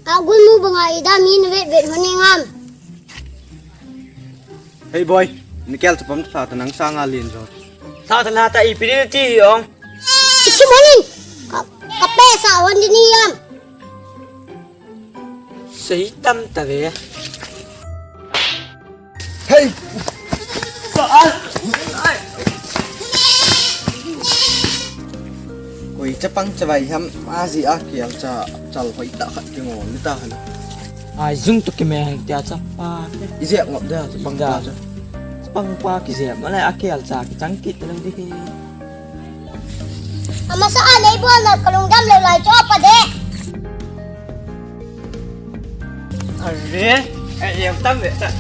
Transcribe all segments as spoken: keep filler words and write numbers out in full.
Agul mu banga ida min vet vet huni ngam. Hey boy, ni kel chapang tha ta nang sanga lin jo. Tha ta na ta ipi ding ti ong. Ichi monin. Ka, ka pesa hon di ni yam. Sei tam ta ve. Hey. Koi chapang chavai ham aji a kial cha chal hoi ta khat ki ngol ni ta han. Ai jung to ki me hang tia chapa. Ije ngop da chapang ta cha. Chapang pa ki je ma lai a kial cha ki chang kit lo di hi. Amasa a nei bol na kalung dam lo lai cho pa de. Are, ai em tam ve ta.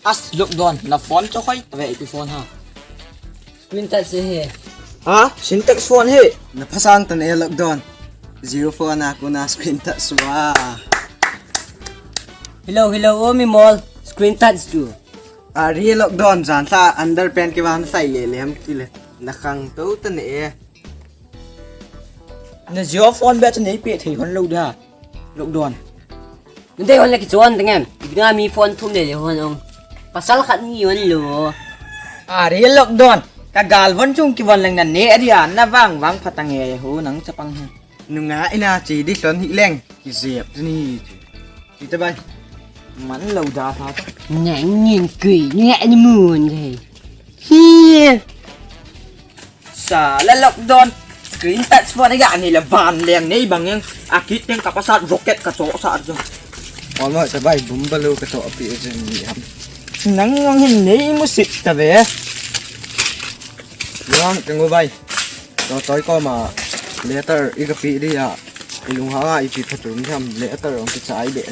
As, look don, na phone cho khoi, ta ve ipi phone ha. Screen touch se he. Ha? Sintex phone he. Na phasang tan e lock don. Zero phone a kuna screen touch wa. Hello, hello, o mi mol. Screen touch chu. Are lock don jan sa underpant ki wan sai le lem ki le. Na khang to tan e. Na zero phone be chu nei pe thei hon lo da. Lock don. Nde hon le kichon tengem. Ibina mi phone thum le le hon ong. Pasal khat ni hon lo. Are lock don. Ka gal von chung ki von leng na ne adia na vang vang phatang e ho nang chapang he. Nunga ina chi di lon hi leng. Ki zep ni. Ki ta bai. Man lo da pha ta. Nang ngin kui ni ani mun de. Hi. Sa la lock don. Screen touch phone ga ni la van leng nei bang yang. Akit teng ka pasat rocket ka cho sa jo. Ol mo ta bai bum balu ka cho pi je ni ham. Nang ngong hin nei mu sit ta ve. Yang teng u bai. Cho choi ko ma letter i ka pi di ya. I lung ha i pi phatum ham letter ong ki chai be.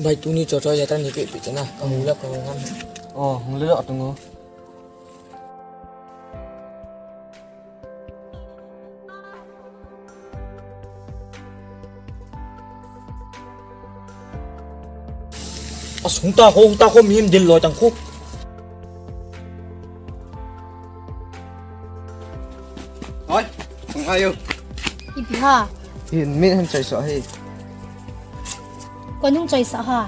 Bai tuni cho cho ya tan ni pe pe chana. Ka hung la ka hung ngam. Oh, hung le lo tung o. As hung ta kho, hung ta kho, mi him dil loi tang kho. Oi, hung ayo. Ipi ha? In min han chai sa hi. Ko nung chai sa ha.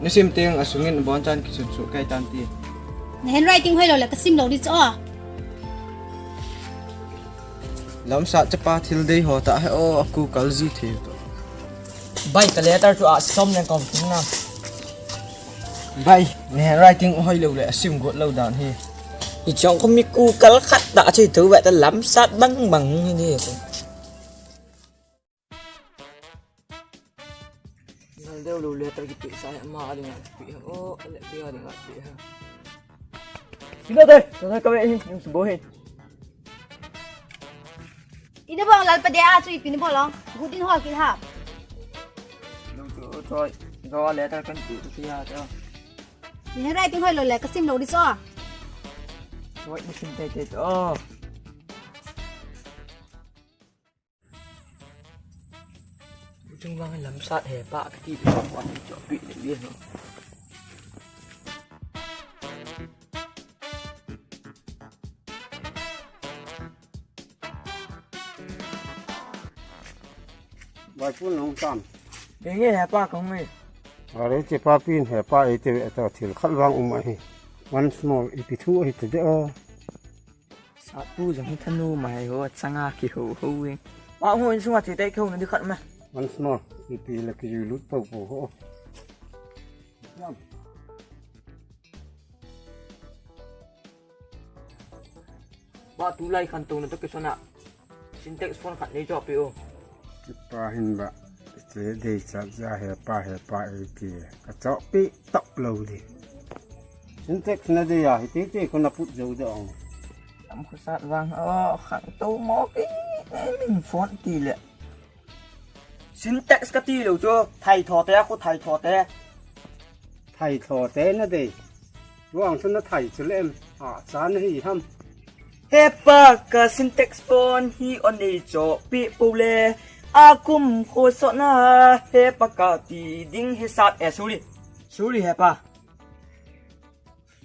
Ni sim teng asungin bon chan kisun su kai tan ti. Na handwriting hoi lo le ka sim lo di cho. Lamsat chapa thil dei ho ta he o aku kal ji thei to. Bai ka letter chu a som leng kom tung na. Bai, ne handwriting hoi lo le asim got lo dan hi. I chong ko mi ku kal khat ta che tu ba ta lamsat bang bang hi ni. Nal deu lo letter ki pi sa ma a ding a pi ha. O, le pi a ding a pi ha. Ina de, sa ka ve hi, yung subo hi. Ina bang lal pa de a chu ipi ni bol ong. Good in hol ki ha. Nung chu choi, do letter kan tu tu ya ta. Ni handwriting hoi lo le ka sim lo di cho. Wait, ni sim te te to. Chung vang lamsat he pa ka ti pi pa ni cho pi ni ni no. Bai pun long tam. Enge he pa kong me. Are che pa pin he pa e te ve ta thil khat vang um ahi. Once more ipi thu ahi te de o. Sa tu jong hi thanu mai ho changa ki ho ho ing. Pa ho in sunga che te ki ho na di khat me. Once more ipi la ki ju lut po po ho. Yam. Ba tulai khan tona to kisona. Sintex phone khat nei cho pi o. Kipa hin ba. Che dei cha cha he pa he pa e ti. Ka cho pi top lo di. Sintex na dei a hi ti ti ko na put jo de ong. Am khosat vang o khan to mo ki. Min phone ti le. Sintex kati lou chu, thai tho te, khu thai tho te. Thai tho te na dei. Chuang chu na thai chu lem. A, cha na hi ham. He pa ka Sintex pon hi o nei cho pi pu le. A kum kho so na he pa ka ti ding he sat e suri. Suri he pa.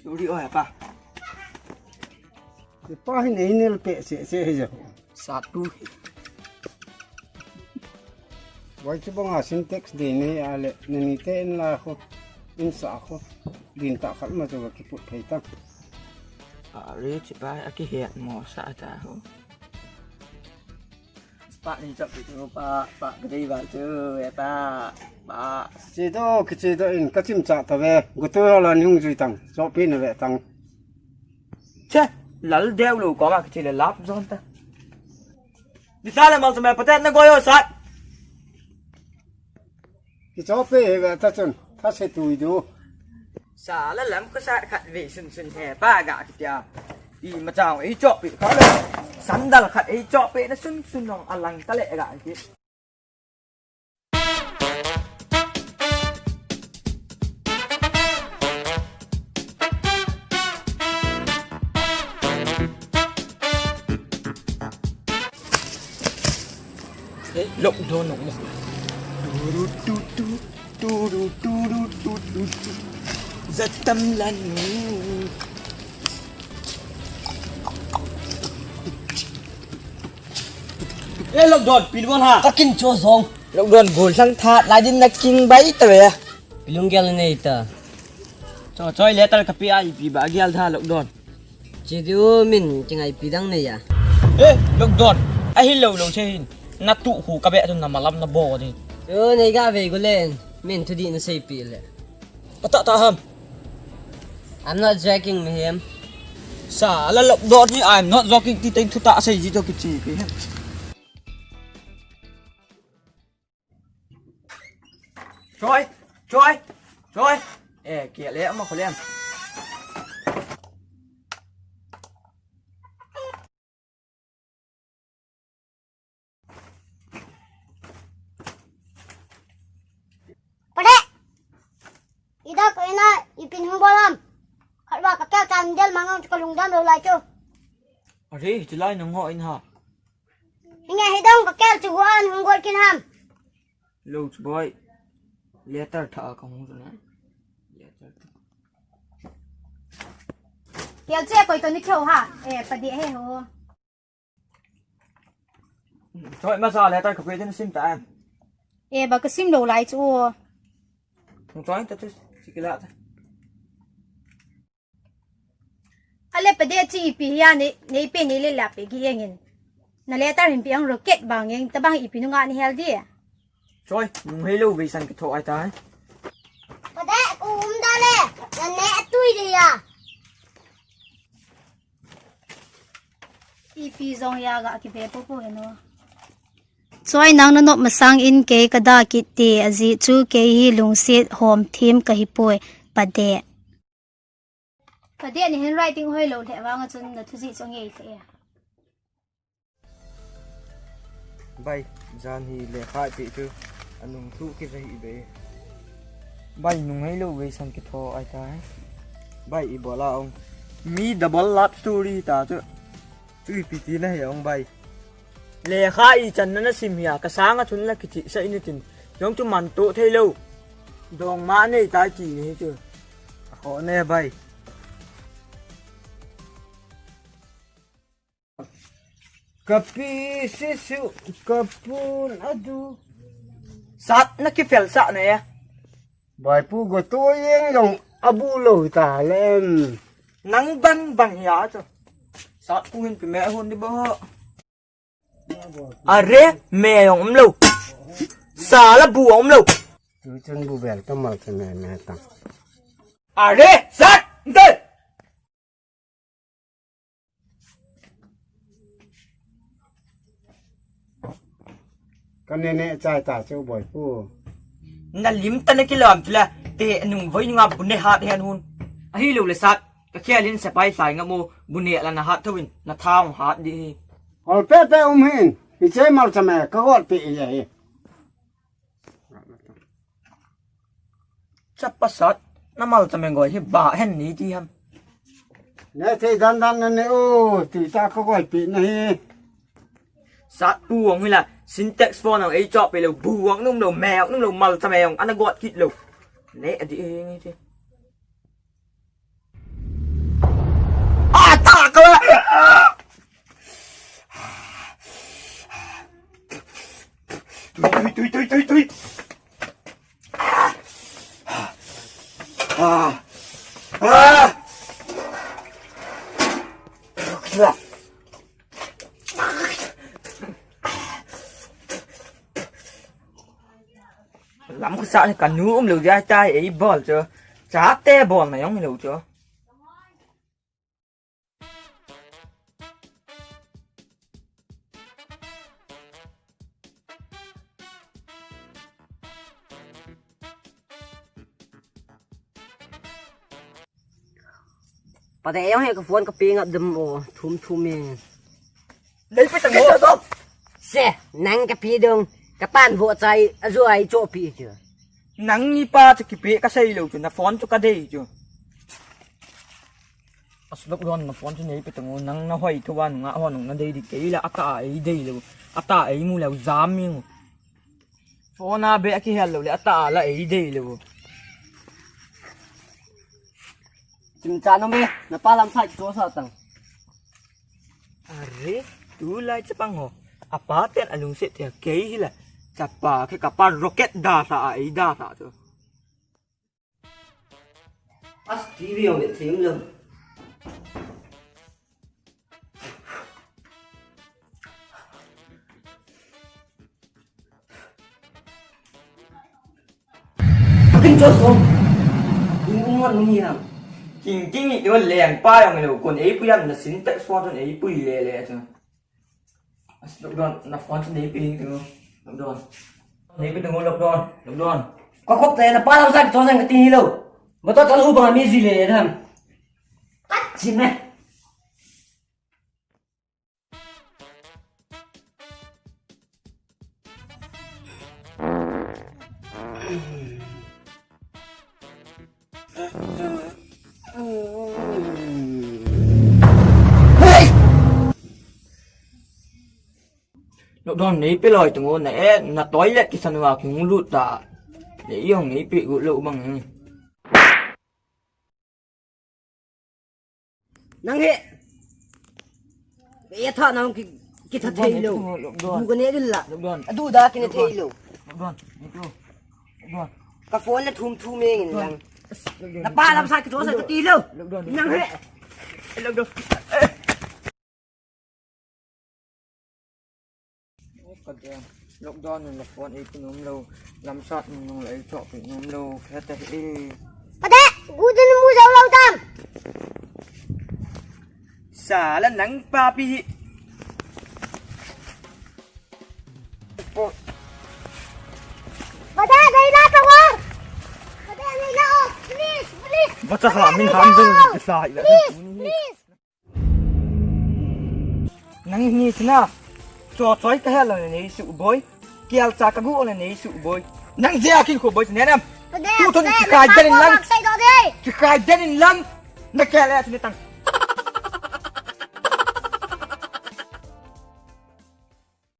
Suri o he pa. He pa hi nei nel pe se se he jo. Sat tu. Wai chu banga Sintex dei nei a le, na ni te in la khu, in sa khu, din ta khat ma chu va kiput thei ta. A ri chi bai a ki het mo sa ta ho. Pa ni chap tu pa, pa ka dei ba chu, e pa, pa. Che do, ki che do in ka chim cha ta ve, gu tu la ni hung jui tang, so pi na ve tang. Che, lal deu lo ko ma ki che le lap zon ta. Ni ta le mal sa me pa te na go yo sat. Ki cho pe he ga ta chun, tha se tui du. Sa la lam ko sa khat ve sun sun he pa ga ki tia. I ma chang i cho pe ka le. Sandal khat i cho pe na sun sun nong a lang ta le ga ki. Lockdown nong mo. Turu tu tu, turu turu tu tu tu. Zatam lanu. Eh, lockdown, pin bol ha. Ka kin cho zong. Lockdown, gol sang tha, lai din na king bai ta ve. Pilung gel nei ta. Cho, choi letter ka pi a ipi ba gel tha lockdown. Che di u min, kingai pi dang nei ya. Eh, lockdown. A hi lo lo che hin. Na tu khu ka be tu na malam na bo di. Yo, nei ga ve go len. Min thu di na sei pi le. Pata ta ham. I'm not joking, Mihem. Sa la lockdown hi I'm not joking ti teng thu ta sei ji to ki chi pi hem. Choi, choi, choi. Eh, kia le ama kholem. Pade. Ida ko ina ipin hung bolam. Khatwa ka kya chan del mangang ka lungdam lo lai chu. Are, chilai nang ho in ha. Hinge hidong ka kel chu guan hung gol kin ham. Lo chu boy. Letter tha ka hung na. Letter tha. Kel che koi to ni kheu ha. Eh, padi he ho. Choi masa letter ka pe sim ta em. Eh, ba ka sim lo lai chu. Choi ta chu sikila ta. Ale pade chi ipi hia nei, nei pe nei le la pe gi engin. Na letter hin pi ang rocket bang eng tabang ipi nunga ni hel di. Choi, nung hei lo vei san ki tho ai tai. Pade ku um da le, na ne atui de ya. Ipi zong ya ga ki be po po eno. Choi nang na nop masang in kei ka da kit ti a ji chu kei hi lungsit hom thim ka hi poi pade. Pade ni handwriting hoi lo le vang a chun na thu ji chu ngei le. Bai, jan hi lekha pi chu anung thu ki ja hi be. Bai, nung hei lo vei san ki tho ai tai. Bai, i bola ong. Mi double love story ta chu. Chu ipi ti na he ong bai. Lekha i chan na na sim hia, ka sanga chun la kichi sa ini tin. Jong chu man to thei lo. Dong ma nei tai ti ni chu. Ho ne bai. Kapi sisu kapun adu. Sat na kifel sa na ya. Bai pu go to yeng jong abu lo ta lem. Nang bang bang ya chu. Sat pu hin pi me hun di bo. Are, me jong um lo. Sala bu um lo. Tu chun bu bel ta mal chun me me ta. Are, sat, de. Ka ne ne chai ta chu boi pu. Na lim ta na kilam chu la. Te nung voi nunga bu ne hat hen hun. Ahi lo le sat. Ka khel in sepai sai nga mo bu ne la na hat thawin na thang hat di hi. Hol pe pe um hin. Hi che mal chame ka got pe hi hi. Chapa sat, na malcha meng goi hi ba hen ni ti ham. Ne thei dan dan na ne o, ti ta ka goi pi na hi. Sat pu ong hi la, Sintex phone ong ei chop pe lo, bu ong num lo, me ong num lo, malcha meng ong, ana got kit lo. Ne adi e ni ti. Ah, ta ka. Tui, tui, tui, tui, tui, tui. Ah. Ah. Lam khosah ni kanu um lou dia tai ei bol chu. Chate bol na jong lou chu. Pate jong hi ka phone ka pe ngap dem o, thum thum e. Nei pe tang o. Se, nang ka pe dong, ka pan vo chai, a zu ai cho pe chu. Nang ni pa chu kipe ka sei lou chu, na phone chu ka dei chu. As lockdown na phone chu nei pe tang o, nang na hoi thu van nga hon na dei di kei la ata ei dei lou, ata ei mu lou jam mi. Phone a be a kihel lou le, ata la ei dei lou. Chim cha no me, na pa lam sai cho sa tang. Are, tulai chapang ho. Apa ten alungset te kei hi la. Chapa khe ka pa rocket da sa a ei da sa chu. As T V jong le thim lou. Kin cho so. Kin umon ni ham. Kin kin ni yo leng pa jong lo kon ei pu jam na Sintex phone ei pu le le chu. As lockdown, na phone chu nei pe ding tu. Lockdown. Nei pe ding lockdown. Lockdown. Ka khop te na pa lam sa cho sang ka ti lou. Ba to chan u ba mi ji le le tham. Ach chi me. Lockdown nei pe loi tung o na e, na toilet kisan uva kihung lut ta. Nei jong nei pe u lou bang. Nang he. Be tha nang ki, kitha thei lou. Lockdown. Du ka ne dil la. Lockdown. Adu da ki ne thei lou. Lockdown. Nei tu. Lockdown. Ka phone la thum thum e ngin lang. Lockdown. Na pa lam sa ki to sa ki ti lou. Lockdown. Nang he. Lockdown. Lockdown in la phone ei pe nom lou, lamsat nung nung la ei chop pe nom lou, khe ta hi. Pate, gu din mu jao lou tam. Sala nang papi. Pate, dei la ta wa. Pate, dei la o, please, please. Bacha ha min ham ding ki sa ila. Please, please. Nang ni sina. Cho choi ka hel le nei su boi. Kial cha ka gu le nei su boi. Nang je a kin ko boi ne nam. Tu tu ni kai den lang. Sai do de. Ki kai den lang. Na ke le ni tang.